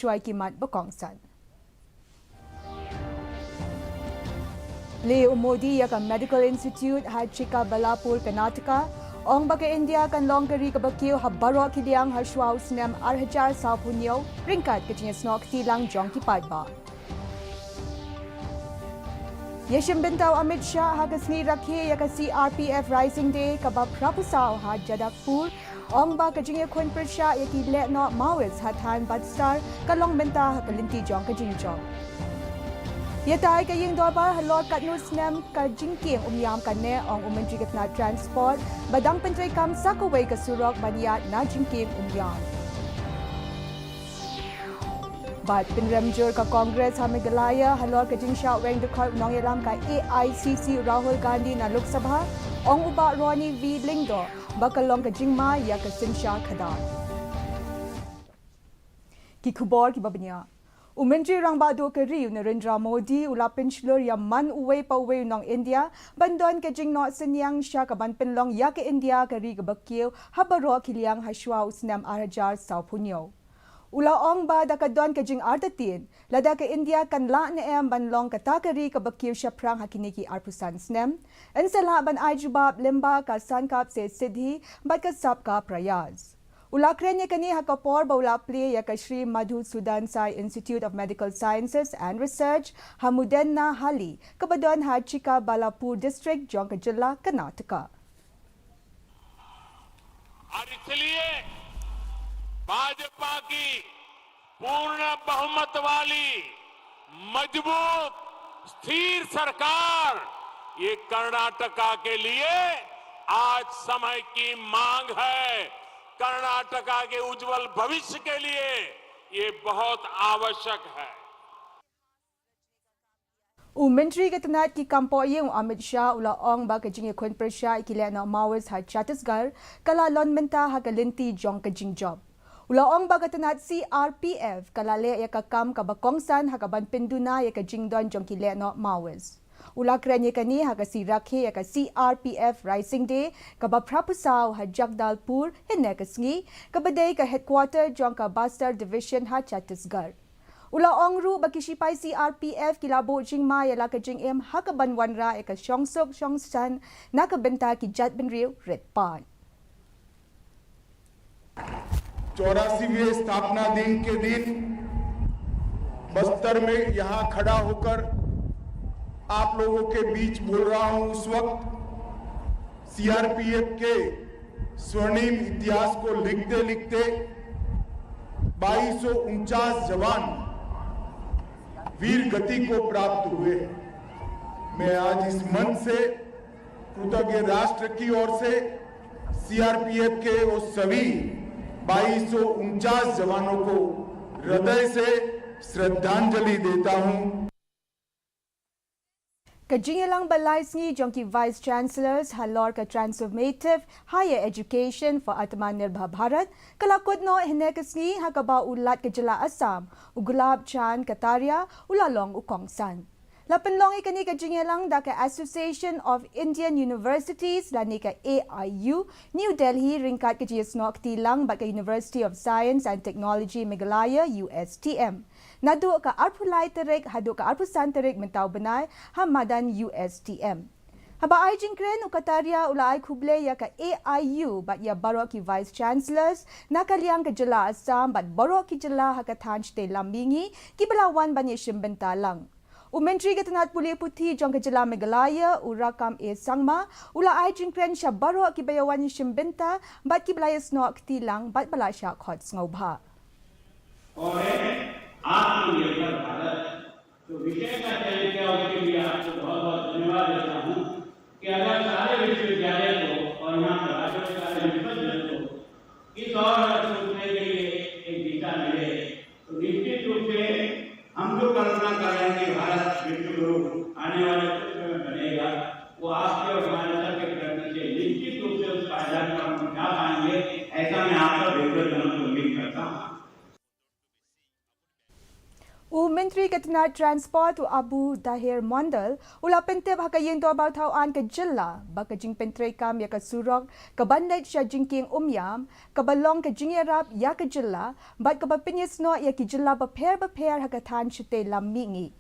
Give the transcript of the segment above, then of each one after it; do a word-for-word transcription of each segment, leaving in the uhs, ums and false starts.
shuwa ki mat ba kongsan. Leh u Modi ïa ka Medical Institute ha Chikkabalapur, Karnataka. Ong ba ka India kan long ka ri kaba kiew ha baroh ki liang ha shuwa u snem ar hajar sawphew hynñiew, ryngkat ka jingïasnoh kti lang jong ki paidbah. Ïashim bynta u Amit Shah ha ka sngi rakhe ïa ka C R P F Rising Day kaba phraphew saw ha Jadavpur. Ong ba ka jingïakhun pyrshah ïa ki lehnoh Maoist ha thaiñ Badstar ka long bynta ha ka lynti jong ka jingjop. Ïatai ka ïing dorbar halor katno snem ka jingkieng umïam kane, ong u Myntri ka tnat Transport ba dang pyntreikam sa kawei ka surok ban ïaid na jingkieng umïam. Bad pynrem jur ka Congress ha Meghalaya halor ka jingshah weng dkhot u nongïalam ka A I C C Rahul Gandhi na Lok Sabha, ong u Bah Ronnie V Lyngdoh ba ka long ka jingma ïa ka synshar khadar. Ki khubor kiba bniah. U Myntri Rangbah Duh ka ri u Narendra Modi u la pynshlur ïa man uwei pa uwei u nong India ban don ka jingnoh synñiang sha kaban pynlong ïa ka India ka ri kaba kiew ha baroh ki liang ha shuwa u snem ar hajar sawphew hynñiew. U la ong ba da ka don ka jingartatien, lada ka India kan lah ne em ban long kata ka ri kaba kiew shaphrang ha kine ki arphew san snem, yn sa lah ban ai jubab lyngba ka Sankalp Se Siddhi bad ka Sabka Prayas. U la kren ïa kane ha ka por ba u la plie ïa ka Shri Madhusudan Sai Institute of Medical Sciences and Research ha Mudennahalli, kaba don ha Chikkabalapur District jong ka jylla Karnataka. और इसलिए भाजपा की पूर्ण बहुमत वाली मजबूत स्थिर सरकार, ये कर्नाटका के लिए आज समय की मांग है। कर्नाटका के उज्जवल भविष्य के लिए ये बहुत आवश्यक है। U Myntri ka tnat ki kam poh ïing u Amit Shah u la ong ba ka jingïakhun pyrshah ïa ki lehnoh Maoist ha Chhattisgarh ka la long bynta ha ka lynti jong ka jingjop. U la ong ba ka tnat C R P F ka la leh ïa ka kam kaba kongsan ha kaban pynduna ïa ka jingdon jong ki lehnoh Maoist. U la kren ïa kane ha ka sngi rakhe ïa ka C R P F Rising Day kaba phraphew saw ha Jagdalpur hynne ka sngi, kaba dei ka headquarter jong ka Bastar Division ha Chhattisgarh. U la ong ruh ba ki shipai C R P F ki la buh jingma ïa la ka jingim ha kaban wanrah ïa ka shongsuk shongsaiñ na ka bynta ki jaitbynriew rit paid. चौरासीवें स्थापना दिन के दिन बस्तर में यहाँ खड़ा होकर आप लोगों के बीच बोल रहा हूं, उस वक्त सीआरपीएफ के स्वर्णिम इतिहास को लिखते लिखते बाईस सौ उनचास जवान वीर गति को प्राप्त हुए। मैं आज इस मंच से कृतज्ञ राष्ट्र की ओर से सीआरपीएफ के वो सभी बाईस सौ उनचास जवानों को हृदय से श्रद्धांजलि देता हूं। Ka jingïalang ba lai sngi jong ki Vice Chancellors halor ka Transformative Higher Education for Atmanirbhar Bharat ka la kut noh hynne ka sngi ha kaba u Lat ka jylla Assam u Gulab Chand Kataria u la long u kongsan. La pynlong ïa kane ka jingïalang da ka Association of Indian Universities lane ka A I U New Delhi ryngkat ka jingïasnoh kti lang bad ka University of Science and Technology Meghalaya, U S T M. Naduh ka arphew lai tarik haduh ka arphew san tarik mynta u bnai ha madan U S T M. Haba ai jingkren u Kataria u la ai khublei ïa ka A I U bad ïa baroh ki Vice Chancellors na ka liang ka jylla Assam bad baroh ki jylla ha ka thaiñ shatei lam mihngi kiba la wan ban ïashim bynta lang. U Myntri ka tnat pule puthi jong ka jylla Meghalaya u Rakkam A Sangma u la ai jingkren sha baroh kiba ïa wan ïashim bynta bad kiba la ïasnoh kti lang bad ba la shah khot sngewbha. और एक आत्मनिर्भर भारत, तो विषय का चयन किया, उसके लिए आपको बहुत बहुत धन्यवाद देता हूँ कि अगर सारे विश्वविद्यालय को और यहाँ पर राज्य के सारे विश्वविद्यालय को इस और सोचने के लिए एक दिशा मिले, तो निश्चित रूप से हम जो कल्पना कर रहे हैं कि भारत विश्व गुरु आने वाले कुछ समय में बनेगा, वो आपके और हमारे सबके प्रयत्न से निश्चित रूप से उस पायदान पर हम जा पाएंगे, ऐसा मैं आपका बिल्कुल मन से उम्मीद करता हूँ। U Myntri Myntri ka tnat Transport u Abu Taher Mondal u la pyntip ha ka ïing dorbar thaw aiñ ka jylla ba ka jingpyntreikam ïa ka surok ka ban leit sha jingkieng Umiam kaba long ka jingïarap ïa ka jylla bad kaba pynïasnoh ïa ki jylla bapher bapher ha ka thaiñ shatei lam mihngi.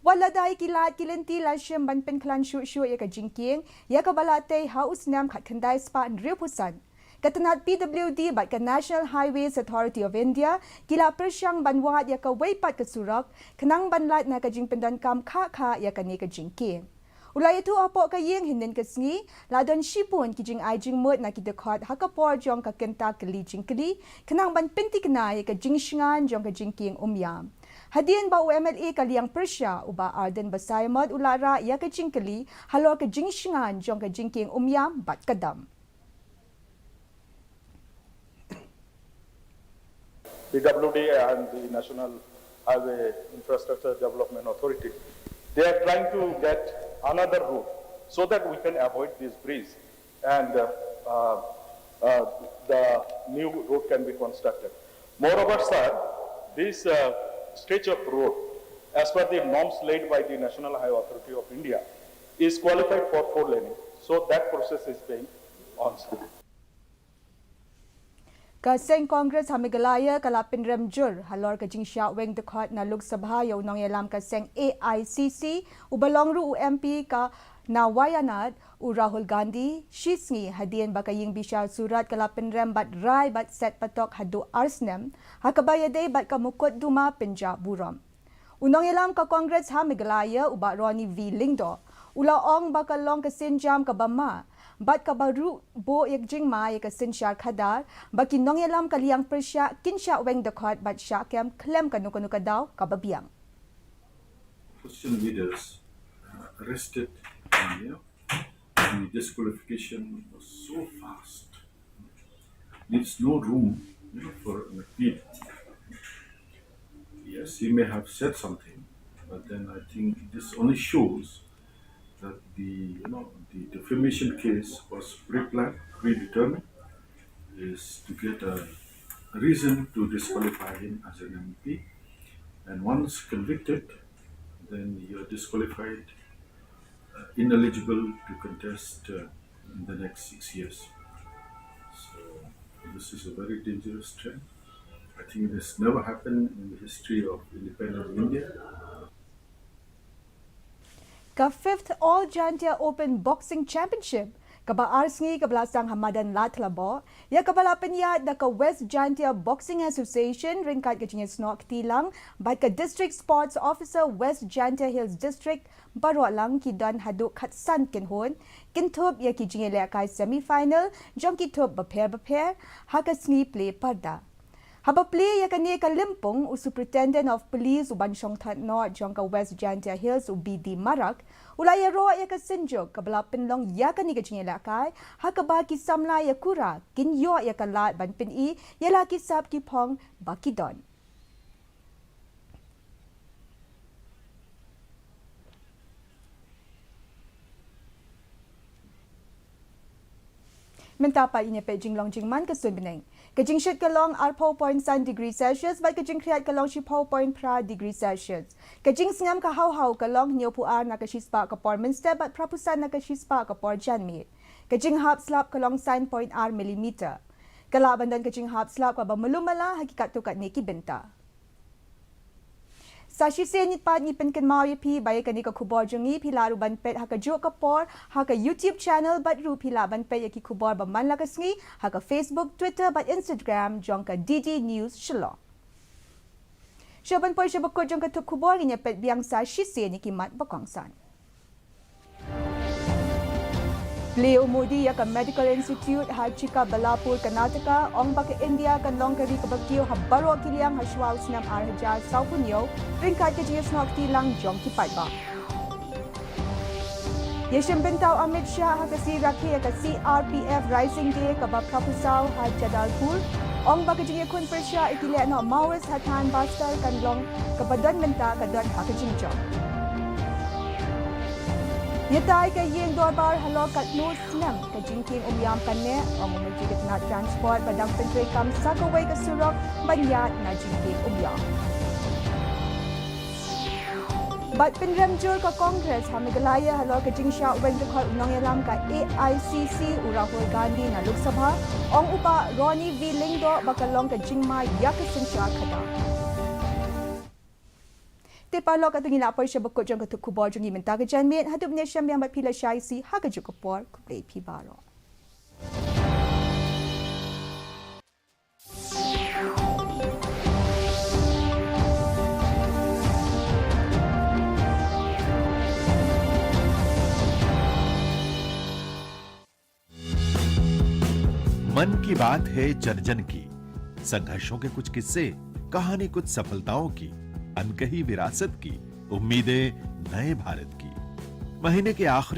Wat la dei ki lad ki lynti la shim ban pynkhlan shuh shuh ïa ka jingkieng ïa kaba la tei ha u snem khatkhyndai spah hynriewphew san. Ka tnat P W D bad ka National Highways Authority of India ki la pyrshang ban wad ïa kawei pat ka surok khnang ban lait na ka jingpyndonkam khah khah ïa kane ka jingkieng. U la ïathuh hapoh ka ïing hynnin ka sngi, la don shibun ki jingai jingmut na ki dkhot ha ka por jong ka kynta kylli jingkylli khnang ban pynthikna ïa ka jingshngaiñ jong ka jingkieng Umiam. Hadien ba u M L A ka liang pyrshah u Bah Ardent Basaiawmoit u la rah ïa ka jingkylli halor ka jingshngaiñ jong ka jingkieng Umiam bad ka dam. P W D and the National Highway Infrastructure Development Authority, they are trying to get another route so that we can avoid this bridge and uh, uh, uh, the new road can be constructed. Moreover, sir, this uh, stretch of road, as per the norms laid by the National Highway Authority of India, is qualified for four laning. So that process is being on, sir. Ka seng Congress ha Meghalaya ka la pynrem jur halor ka jingshah weng dkhot na Lok Sabha ïa u nongïalam ka seng A I C C uba long ruh u M P ka na Wayanad u Rahul Gandhi, shi sngi hadien ba ka ïing bishar Surat ka la pynrem bad rai bad set patok haduh ar snem ha kaba ïadei bad ka mukotduma pynjah burom. U nongïalam ka Congress ha Meghalaya u Bah Ronnie V Lyngdoh u la ong ba ka long ka sienjam kaba ma bad kaba ruh buh ïa ka jingma ïa ka synshar khadar ba ki nongïalam ka liang pyrshah kin shah weng dkhot bad shah kem khlem kano kano ka daw kaba biang. Opposition leaders uh, arrested and you know, the disqualification was so fast. There's no room you know, for an appeal. Yes, he may have said something, but then I think this only shows that the you know the defamation case was pre-planned, predetermined, is to get a reason to disqualify him as an M P. And once convicted, then you are disqualified, uh, ineligible to contest uh, in the next six years. So this is a very dangerous trend. I think this never happened in the history of independent India. Ka Fifth All Jaintia Open Boxing Championship kaba ar sngi kaba la sdang ha madan Ladthadlaboh ïa kaba la pynïaid da ka West Jaintia Boxing Association ryngkat ka jingïasnoh kti lang bad ka District Sports Officer West Jaintia Hills District baroh lang ki don haduh khatsan kynhun kin thup ïa ki jingïalehkai semi final jong ki thup bapher bapher ha ka sngi plie parda. Haba plie ïa kane ka lympung u Superintendent of Police u ban shong thait noh jong ka West Jaintia Hills u B D Marak u la ïaroh ïa ka synjuk kaba la pynlong ïa kane ka jingïalehkai ha kaba ki samla ïakura kin ïoh ïa ka lad ban pyni ïa la ki sap ki phong ba ki don. Mynta pat ngin ïa peit jinglong jingman ka suiñ bneng. Ka jingshit ka long arphew point san degree Celsius bad ka jingkhriat ka long shiphew point phra degree Celsius. Ka jingsngem ka haw haw ka long hynñiewphew ar na ka shispah ka por mynstep bad phraphew san na ka shispah ka por janmiet. Ka jinghap slap ka long san point ar millimeter. Ka lah ban don ka jinghap slap kaba malu mala ha ki katto katne ki bynta. Sa shisien pat ngi pynkynmaw ïa phi ba ïa kane ka khubor jong ngi phi lah ruh ban peit ha kajuh ka por ha ka YouTube channel bad ruh phi lah ban peit ïa ki khubor ba man la ka sngi ha ka Facebook, Twitter bad Instagram jong ka D D News Shillong. Shuh ban poi sha ba kut jong ka thup khubor ngin ïa peit biang sa shisien ïa ki mat ba kongsan. Plie u Modi ïa ka Medical Institute ha Chikkabalapur, Karnataka, ong ba ka India kan long ka ri kaba kiew ha baroh ki liang ha shuwa u snem ar hajar sawphew hynñiew, ryngkat ka jingïasnoh kti lang jong ki paidbah. Ïashim bynta u Amit Shah ha ka sngi rakhe ïa ka C R P F Rising Day kaba phraphew saw ha Jadalpur, ong ba ka jingïakhun pyrshah ïa ki lehnoh Maoist ha thaiñ Bastar kan long kaba don mynta ka don ha ka jingjop. Ïatai ka ïing dorbar halor katno snem ka jingkieng Umiam kan neh, ong u Myntri ka tnat Transport ba dang pyntreikam sa kawei ka surok ban ïaid na jingkieng Umiam. Bad pynrem jur ka Congress ha Meghalaya halor ka jingshah weng dkhot u nongïalam ka A I C C u Rahul Gandhi na Lok Sabha, ong u Bah Ronnie V Lyngdoh ba ka long ka jingma ïa ka synshar khadar. Te paralok, katto ngi la poi sha ba kut jong ka tup khubor jong ngi mynta ka janmiet. Haduh mynne shem biang bad phi lashai, shi ha kajuh ka por, khublei phi baroh. मन की बात है जन जन की। संघर्षों के कुछ किस्से, कहानी कुछ सफलताओं की, अनकही विरासत की, उम्मीदें नए भारत की। महीने के आखिरी